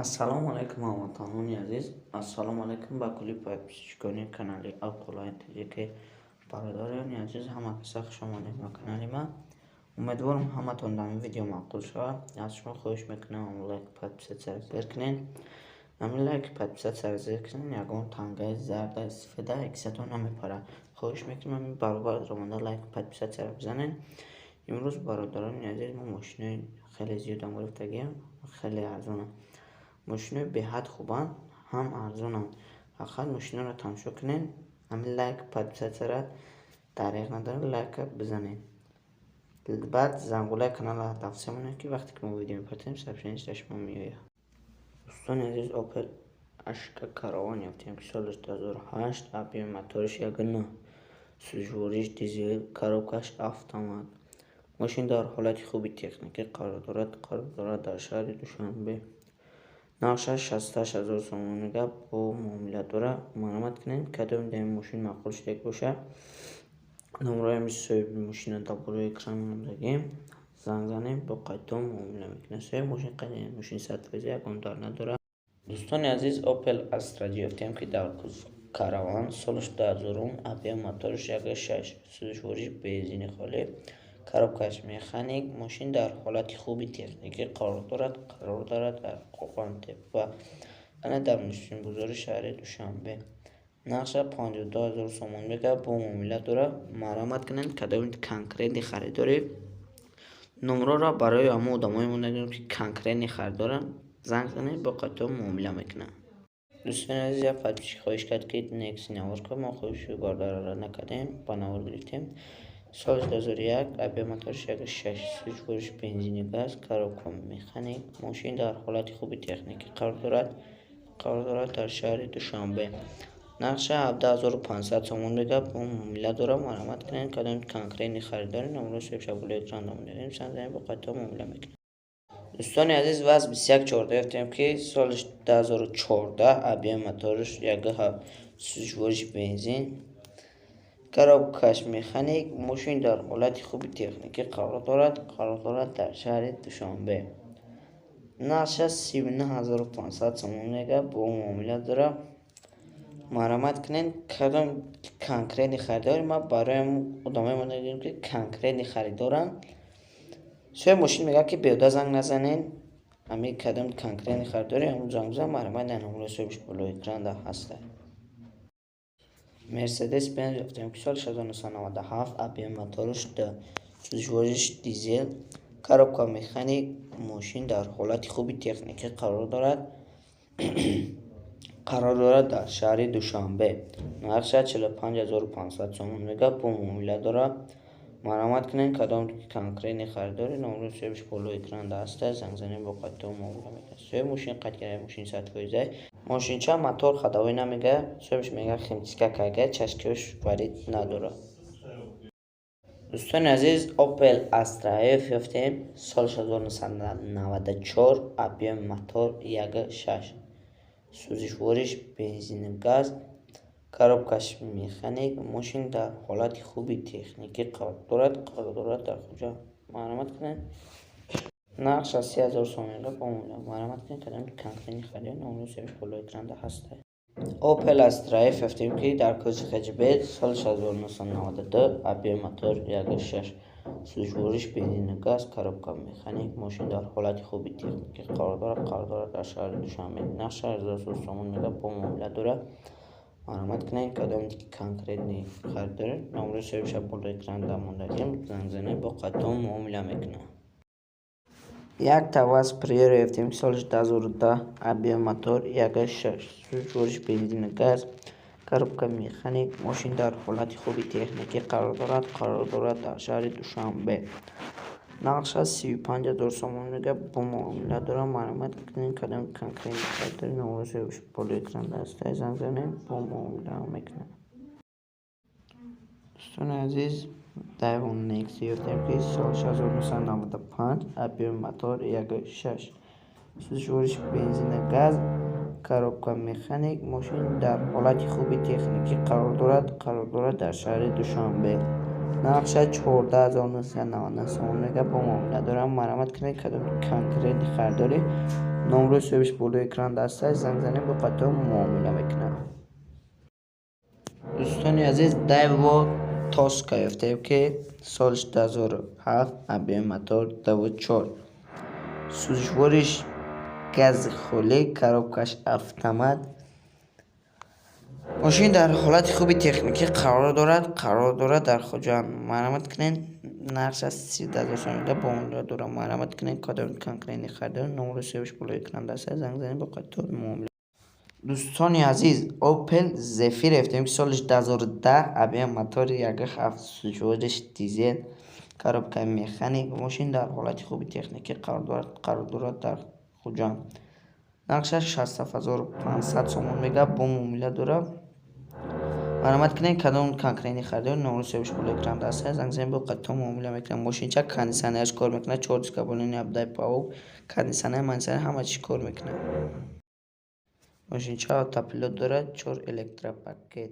Ассалому алайкум, ҳамватанони азиз. Ассалому алайкум ба кулли подписчикони канали Абдуллои Тоҷике. Бародарони азиз, ҳама каса хуш омадед ба канали ман. Умедворам, ҳаматон дар ин видео маъқул шавад. Аз шумо хоҳиш мекунам, лайк, подписаться зер кунед. Ҳамин лайк, подписаться зер кунед, ягон тангаи зарда истифода кисатон намепарад. Хоҳиш мекунам, ҳамин баробар омада лайк, подписаться бизанед. Имрӯз, бародарони азиз, мо мошинои хеле зиёдам гирифтагием, хеле арзонанд. Мошинои беҳад хубанд, ҳам арзонанд. Фақат мошиноро тамошо кунед, ҳамин лайк, подписаться дареғ надоред, лайка бизанед. Баъд зангулаи каналро тавсия монед, ки вақте ки мо видео мепартоем, сообщение дар шумо меояд. Дӯстони азиз, Opel Astra Caravan ёфтем, ки соли 2008, объёми моториш 1,9, сӯзишвориш дизел, коробкаш автомат. Мошин дар ҳолати хуби техникӣ қарор дорад, қарор дорад дар шаҳри Душанбе. Нархаш 68 000 сомонӣ, гап бо муомила дорад. Марҳамат кунед, кадоме дар ин мошин маъқул шудагӣ бошад, номерои ҳамин соҳиби мошинро дар болои экран мондагием, занг занем, бо қайдҳо муомила мекунем. Соҳиби мошин қайд, мошин 100%, ягон дар надорад. Дӯстони азиз, Opel Astra ёфтем, ки дар кузов Караван, солаш 2000, объёми моториш 1,6, сӯзишвориш бензини холӣ, коробкаш механик. Мошин дар ҳолати хуби техникӣ қарор дорад, қарор дорад дар Қӯрғонтеппа, яъне дар мошинбозори шаҳри Душанбе. Нархаш 52 000 сомонӣ мегардад, бо муомила дорад. Марҳамат кунед, кадоме конкретный харидорӣ, номерҳоро барои ҳамон одамое мондагием, ки конкретный харидоранд, занг занед, бо қайдҳо муомила мекунанд. Дӯстони азиз, як подписчик хоҳиш кард, ки Нексия навор кун. Мо хоҳиши бародарро рад накардем, ба навор гирифтем. Соли 2001, объёми моториш 1,6, сӯзишвориш бензини газ, коробка механик. Мошин дар ҳолати хуби техникӣ қарор дорад, қарор дорад дар шаҳри Душанбе. Нархша 17 500 сомон мегардад, бо муомила дорад. Марҳамат кунед, кадоме конкретный харидорӣ, номерои соҳибша болои экран мондагием, занг занед, бо қайдҳо муомила мекунем. Дӯстони азиз, ВАЗ 2114 ёфтем, ки соли 2014, объёми моториш 1,7, сӯзишвориш бензин, коробкаш механик. Мошин дар ҳолати хуби техникӣ қарор дорад, қарор дорад дар шаҳри Душанбе. Нархаш 39 500 сомон мегардад, бо муомила дорад. Марҳамат кунед, кадом конкретный харидор, ман барои одамое мондагием, ки конкретный харидоранд. Соҳиби мошин мегӯяд, ки беҳуда занг назанед, ҳамин кадом конкретный харидорӣ, ҳамон занг бизан. Марҳамат, номерои соҳибаш болои экранда ҳаста. Мерседес Бенз ёфтем, ки соли 1997, объёми моториш 2, сӯзишвориш дизел, коробка механик. Мошин дар ҳолати хуби техникӣ қарор дорад, қарор дорад дар шаҳри Душанбе. Нархаш 45 500 сомон мегардад, бо муомила дорад. Марҳамат кунед, кадом конкретный харидорӣ, номерои соҳибаш болои экранда ҳаста, занг занед, бо қайдҳо муомила мекунад. Соҳиби мошин қайд карда, мошин 100%. Мошинча мотор ходовой намегардад, соҳибаш мегӯяд, химчистка карда, чашкиҳош варид надорад. Дӯстони азиз, Opel Astra F ёфтем, соли 1994, объёми мотор 1,6, сӯзишвориш бензину газ, коробкаш механик. Мошин дар ҳолати хуби техникӣ қарор дорад, қарор дорад дар Хуҷанд. Марҳамат кунед, нархаш 30 000 сомонӣ, бо муомила. Марҳамат кунед, кадоме конкретный харидор, номерои соҳибаш болои экранда ҳаста. Opel Astra F ёфтем, ки дар кузови хэтчбек, соли 1992, объёми мотор 1,6, сӯзишвориш бензину газ, коробка механик. Мошин дар ҳолати хуби техникӣ қарор дорад, қарор дорад дар шаҳри Душанбе. Нархаш 8000 сомон мегардад, бо муомила дорад. Марҳамат кунед, кадоме ки конкретный харидорӣ, номерои соҳибша болои экранда мондагием, занг занед, бо қайдҳо муомила мекунад. Якта ВАЗ Приора ёфтем, соли 2010, объёми мотор 1,6, сӯзишвориш бензину газ, коробка механик. Мошин дар ҳолати хуби техникӣ қарор дорад, қарор дорад дар шаҳри Душанбе. Нархаш 35 000 сомон мегардад, бо муомила дорад. Марҳамат кунед, кадоме конкретный харидорӣ, номерои соҳибаш болои экранда ҳаста, занг занед, бо муомила мекунад. Дӯстони азиз, Daewoo Nexia ёфтем, ки соли 1995, объёми мотор 1,6, сӯзишвориш бензину газ, коробка механик. Мошин дар ҳолати хуби техникӣ қарор дорад, қарор дорад дар шаҳри Душанбе. Нархаш 14 999 сомон мегардад, бо муомила дорад. Марҳамат кунед, кадоме конкретный харидорӣ, Номрои соҳибаш болои экран дастаст, занг занед, бо қатъиён муомила мекунад. Дӯстони азиз, Daewoo Tosca ёфтаем, ки солиш 2007, объёми мотор 2,4, сӯзишвориш гази холӣ, коробкаш автомат. Мошин дар ҳолати хуби техникӣ қарор дорад дар Хуҷанд. Марҳамат кунед, нархаш 30 000 сомонда, бо муомила дорад. Марҳамат кунед, кадоми конкретный харидор, номрои соҳибаш болои экран дастаст, занг занед, бо қатъиён муомила. Дӯстони азиз, Opel Zafira ёфтем, ки солиш 2010, объёми мотори 1,7, сӯзишвориш дизел, коробкаи механик. Мошин дар ҳолати хуби техникӣ қарор дорад дар Хуҷанд. Нархаш 67 500 сомон мегӯяд, бо муомила дорад. Марҳамат кунед, кадом конкретный харидор, номрои соҳибаш болои экран дастаст, занг занед, бо қатъиён муомила мекунад. Мошинча кондитсионераш кор мекунад, чор диска болини абдаи паҳлӯ, кондитсионер, мандитсионер, ҳама чиз кор мекунад. Мошинча автопилот дорад, чор электропакет.